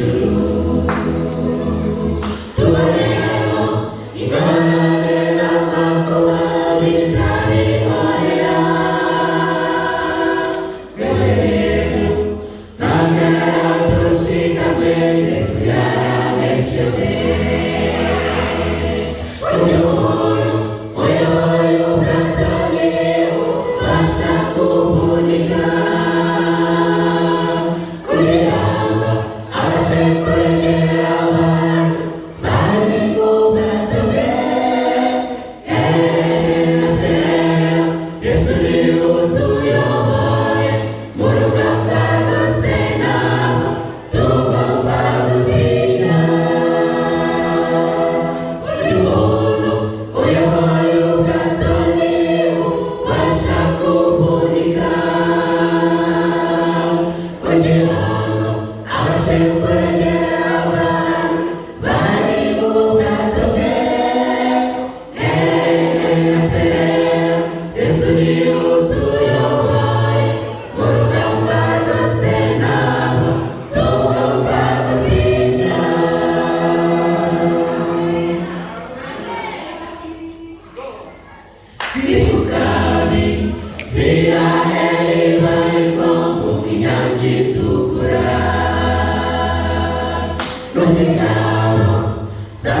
ijuru. Tubaremo ingorane n'amakuba bizabihorera. Twebwe rero twahagarara dushikamye, Yesu yaranesheje. Uyu muntu uyoboye ubwato ubasha kuvunika kugira ngo abashe kurengera abantu bari mu bwato bwe. Natwe rero Yesu niwe utuyoboye mu rugamba rwose, ntabwo tugomba gutinya. Buri muntu uyoboye ubwato niwe ubasha kuvunika kugira ngo abashe kurengera abantu bari mu bwato bwe. Natwe rero Yesu niwe utuyoboye mu rugamba rwose, ntabwo tugomba gutinya. Kwibuka Abisiraheli bari kwambuka inyanja itukura, nubwo ingabo za